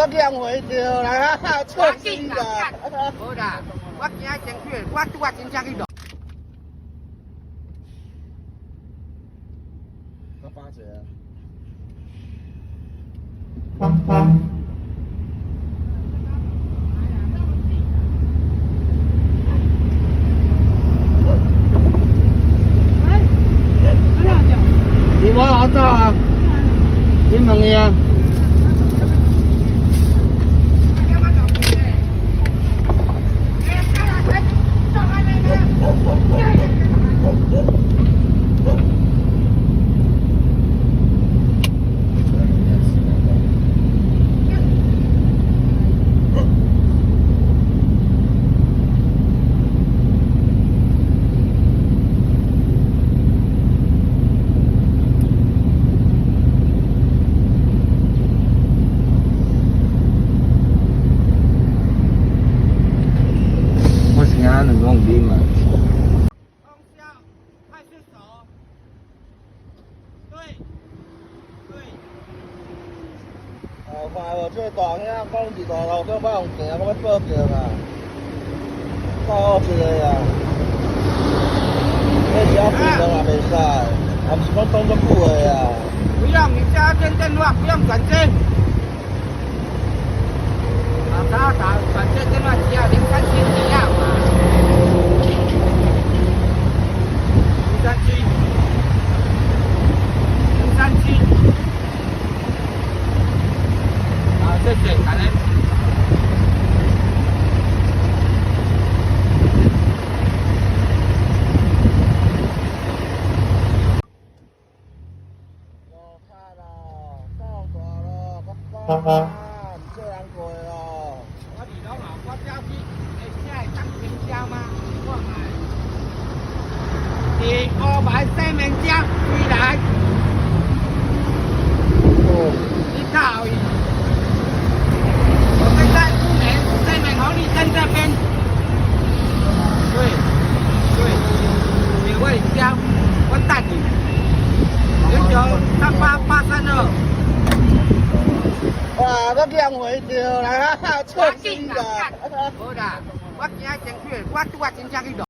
我去人回著啦，笑死啦！無啦，我今仔先去，我拄仔真正去落。我發一個。你無好走啊？你問伊啊？我是按兩講啉啊。通宵派出所，對，對。哦，看無這個大兄講佇大路頂欲用行，講欲報警啊，夠好一个啊。你只要平常也袂使，也毋是講擋足久的啊。不用，你叫他接電話，不用轉接。啊，打打轉接電話只要037只要嘛。037，037。好，謝謝，感恩。無卡咯，放大咯，我講啊，毋做人過咯。我佇攏哦，我走去，會車會當停車嗎？我買。佇烏白西門遮回來。哦。你靠伊。我現在烏門西門紅綠燈這邊。對，對，你會交，我等你。0938-832。哇！我去人回著啦，笑死啦！無啦，我今仔先去，我拄仔真正去落。